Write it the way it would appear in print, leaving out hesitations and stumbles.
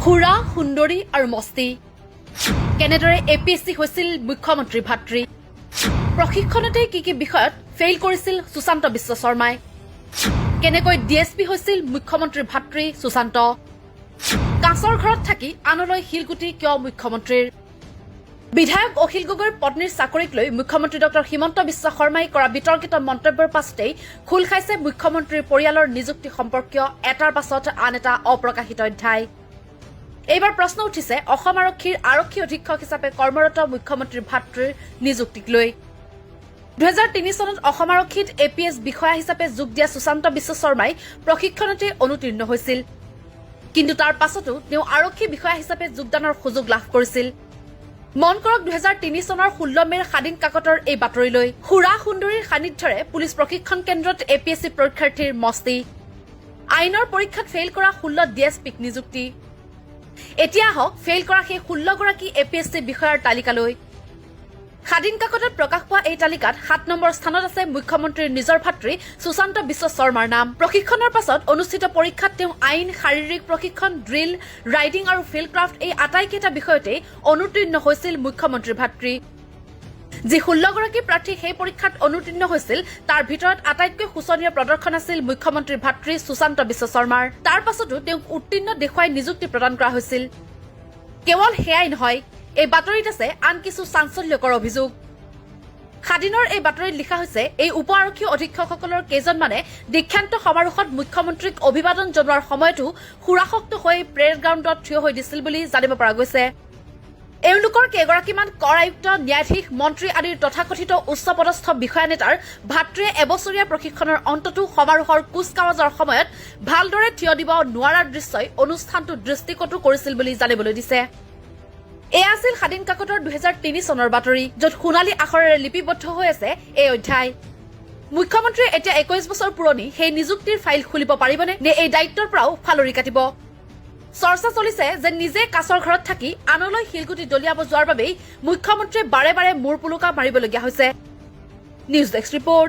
সুৰা, সুন্দৰী আৰু মস্তি। কেনেদৰে এপিএছচি হৈছিল মুখ্যমন্ত্ৰীৰ ভাতৃ? প্ৰশিক্ষণতে কি কি বিষয়ত ফেইল কৰিছিল সুশান্ত বিশ্ব শৰ্মাই? কেনেকৈ ডিএছপি হৈছিল মুখ্যমন্ত্ৰীৰ ভাতৃ সুশান্ত? কাঁচৰ ঘৰত থাকি আনলৈ শিলগুটি কিয় মুখ্যমন্ত্ৰীৰ? বিধায়ক অখিল গগৈৰ পত্নীৰ চাকৰিক লৈ মুখ্যমন্ত্ৰী ডক্টৰ হিমন্ত বিশ্ব শৰ্মাই কৰা বিতৰ্কিত মন্তব্যৰ পাছতেই খোল খাইছে মুখ্যমন্ত্ৰীৰ পৰিয়ালৰ নিযুক্তি সম্পৰ্কীয় এটাৰ পাছত আন এটা অপ্ৰকাশিত অধ্যায়। এইবাৰ প্ৰশ্ন উঠিছে অসম আৰক্ষীৰ আৰক্ষী অধীক্ষক হিচাপে কৰ্মৰত মুখ্যমন্ত্ৰীৰ ভাতৃৰ নিযুক্তিক লৈ। 2003 চনত অসম আৰক্ষীত এপিএছ বিষয়া হিচাপে যোগ দিয়া সুশান্ত বিশ্ব শৰ্মাই প্ৰশিক্ষণতে অনুতীৰ্ণ হৈছিল। কিন্তু তাৰ পাছতো তেওঁ আৰক্ষী বিষয়া হিচাপে যোগদানৰ সুযোগ লাভ কৰিছিল। মন কৰক 2003 চনৰ 16 মে'ৰ সাদিন কাকতৰ এই বাতৰিলৈ। সুৰা সুন্দৰীৰ সান্নিধ্যৰে পুলিচ প্ৰশিক্ষণ কেন্দ্ৰত এপিএছচি পৰীক্ষাৰ্থীৰ মস্তি। আইনৰ পৰীক্ষাত ফেইল কৰা 16 ডিএছপিক নিযুক্তি। এতিয়া আহক ফেইল কৰা সেই 16গৰাকী এপিএছচি বিষয়াৰ তালিকালৈ। সাদিন কাকতত প্ৰকাশ পোৱা এই তালিকাত 7 নম্বৰ স্থানত আছে মুখ্যমন্ত্ৰীৰ নিজৰ ভাতৃ সুশান্ত বিশ্ব শৰ্মাৰ নাম। প্ৰশিক্ষণৰ পাছত অনুষ্ঠিত পৰীক্ষাত তেওঁ আইন, শাৰীৰিক প্ৰশিক্ষণ, ড্ৰিল, ৰাইডিং আৰু ফিল্ড ক্ৰাফ্ট, এই আটাইকেইটা বিষয়তেই অনুতীৰ্ণ হৈছিল মুখ্যমন্ত্ৰীৰ ভাতৃ। যি 16গৰাকী প্ৰাৰ্থী সেই পৰীক্ষাত অনুতীৰ্ণ হৈছিল, তাৰ ভিতৰত আটাইতকৈ শোচনীয় প্ৰদৰ্শন আছিল মুখ্যমন্ত্ৰীৰ ভাতৃ সুশান্ত বিশ্ব শৰ্মাৰ। তাৰ পাছতো তেওঁক উত্তীৰ্ণ দেখুৱাই নিযুক্তি প্ৰদান কৰা হৈছিল। কেৱল সেয়াই নহয়, এই বাতৰিত আছে আন কিছু চাঞ্চল্যকৰ অভিযোগ। সাদিনৰ এই বাতৰিত লিখা হৈছে, এই উপ আৰক্ষী অধীক্ষকসকলৰ কেইজনমানে দীক্ষান্ত সমাৰোহত মুখ্যমন্ত্ৰীক অভিবাদন জনোৱাৰ সময়তো সুৰাসক্ত হৈ প্ৰেড গ্ৰাউণ্ডত থিয় হৈ দিছিল বুলি জানিব পৰা গৈছে। এওঁলোকৰ কেইগৰাকীমান কৰ আয়ুক্ত, ন্যায়াধীশ, মন্ত্ৰী আদিৰ তথাকথিত উচ্চ পদস্থ বিষয়া নেতাৰ ভাতৃয়ে এবছৰীয়া প্ৰশিক্ষণৰ অন্ততো সমাৰোহৰ কুচকাৱাজৰ সময়ত ভালদৰে থিয় দিব নোৱাৰাৰ দৃশ্যই অনুষ্ঠানটো দৃষ্টিকটু কৰিছিল বুলি জানিবলৈ দিছে। এয়া আছিল সাদিন কাকতৰ 2003 চনৰ বাতৰি, য'ত সোণালী আখৰেৰে লিপিবদ্ধ হৈ আছে এই অধ্যায়। মুখ্যমন্ত্ৰীয়ে এতিয়া 21 বছৰ পুৰণি সেই নিযুক্তিৰ ফাইল খুলিব পাৰিবনে, নে এই দায়িত্বৰ পৰাও ফালৰি কাটিব? চৰ্চা চলিছে যে নিজে কাঁচৰ ঘৰত থাকি আনলৈ শিলগুটি দলিয়াব যোৱাৰ বাবেই মুখ্যমন্ত্ৰীয়ে বাৰে বাৰে মূৰ পোলোকা মাৰিবলগীয়া হৈছে। News desk report.